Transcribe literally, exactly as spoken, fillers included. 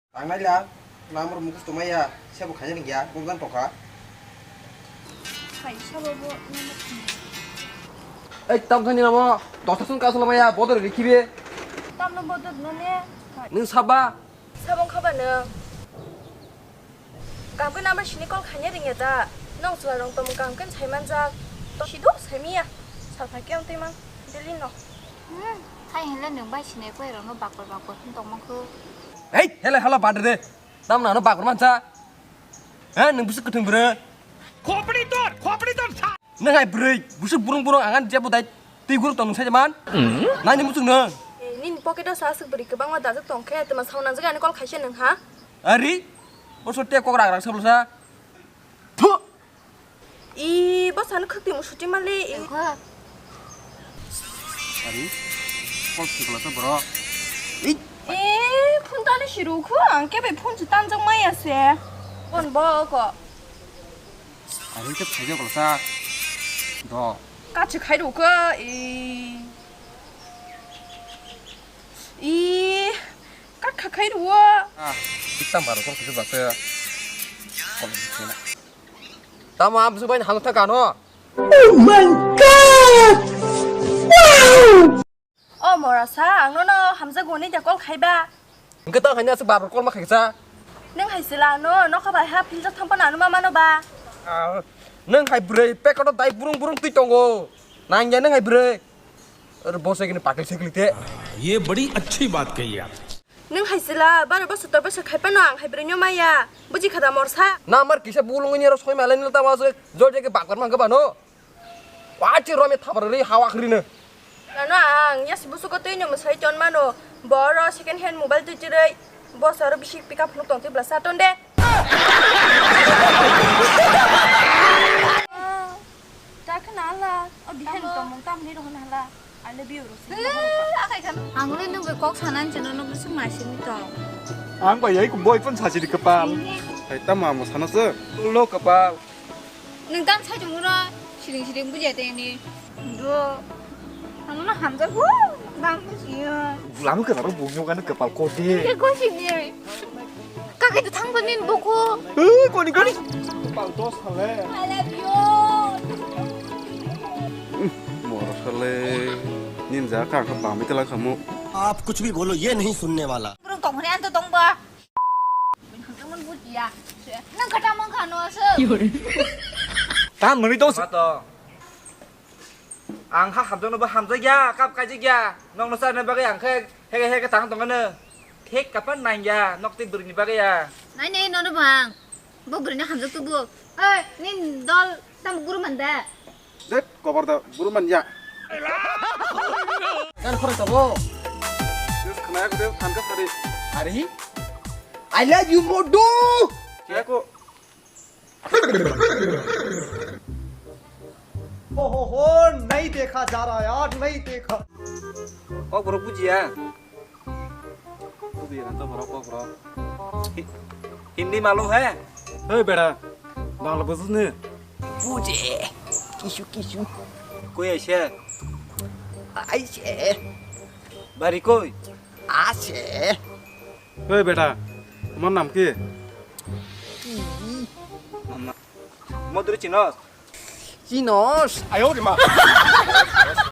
Ang naila, number mukhus tongmaya, sebo khaina nangya, bumdan tongkha. Hai, sabo bo number tongmaya. Ei, tam thani namo, dosta sung kaso lamaya, bodor rikhibe. Tam no bodor no ne. Nwng saba? Sabong khaba nwng. Kamke number sini call khaina ringya da. Nong chwla rong tong kamke sai manjak. To sidu sai miya. Salphai ke ang twi mang. Delhi no. Hmm, hai hinle nwng bai sinai koi rok no bakor bakor hin tong mangkhu. Hei, hele hala badre. Tam na no bakor mansa. He, nwng busuk kwthwng bwrwi. Khopri tor, khopri tor sa. Nwng hai bwrwi, busuk burung burung angan jebo dai twi guruk tong nwng sai man. Nani busuk nwng. Eh, nini pocket o sa aswk bwrwi kwbangma dajak tong khe, tama sauna jagani call khaisa nwng ha? Ari, bo so te kok rak rak sablo sa. Thu. I, bo sano khwk twi musuti mali. I. Tongkha. Ari, kol sikla sa bro. I. E, phone tani siru khu, ang ke bai phone si tanjak maya se. Phone bo ko. Ari, te phaja kol sa. Do. Kachi khai ru ko, i. I, kat kha khai ru. Ah, kita baru kol kisa baksa. Kol kisa. Tamo ang bwswk bai hamjak kha no? Oh my God! Wow! O morasa, ang nono hamjak hwnwi da call khaiba. Hwnkhe tamo haino aswk bar bar call ma khaikha. Nwng hai sila no, nokha bai ha philjak thang phano ano ma mano ba. Ah, nwng hai bwrwi pekoro dai burung burung twi tongo. Nangya nwng hai bwrwi. Oro bosai kini pakil sikli te. ये बड़ी अच्छी बात कही आप। Nwng hai sila, baro bosor tor bosor khai phano ang hai bwrwi no maya. Buji kha da morsa? Na mar kisa bulung ni ro soi malai nil tamo se jol jege bakar mang khe bano. Wachi ro me thabar ri hawa khri no. Nano ang yasi busuko twi no mwsai ton mano. Boro second hand mobile twi chirwi. Bosor bisi pick up no tong twi bla sa ton de. Ta khna hala, o bihan tongmung tam ni rohon hala. I love you, Rosi. Ang le nungwi kok sanan chano nungwi sung ma simi tong. Ang bai ai boyfriend sachi di kepal. Hai tamo amo sana se. Lo kepal. Nung tam sai chung ro. Siring siring buja te ni. Do. Ang no hamjak hu. Bang buji. Lamu ke ro bung yo kan kepal kode. Ke ko sini. Kakai to thang panin boko. Eh, koni koni. Pal dos hale. I love you. Moro sale. Ninja ka ka bami kala kamu. आप कुछ भी बोलो, ये नहीं सुनने वाला। Burung tong hone anto tong ba. Nang kata mang kano se. Tam mani dos. Mato. Ang ha hamjakno bo hamjakya, kap kaijakya. Nokno charwna bagwi ang khe hege hege tang tongkha no. Thik kapan nangya, nok tei bwrwini bagwi ya. Nai nai nono bang. Bo bwrwino hamjak tubu. Oi, nini dol tamo guru manda. Det kobar da guru manya. Kan khore tabo. Des khnayak des thanka sari. Ari? I love you, Modu. Kya ko? हो हो हो, नहीं देखा जा रहा यार, नहीं देखा। Kok borok bujiya? Bujiya na to borok kok borok. Hi-, Hindi malu hai? Hey beta, Bangla bujhos ni? Buje, kisu kisu. Koi aise? Aise. Bari koi? Ase. Hey beta, tomar nam ki? Madhuri chinos? Chinos. Ayo de ma.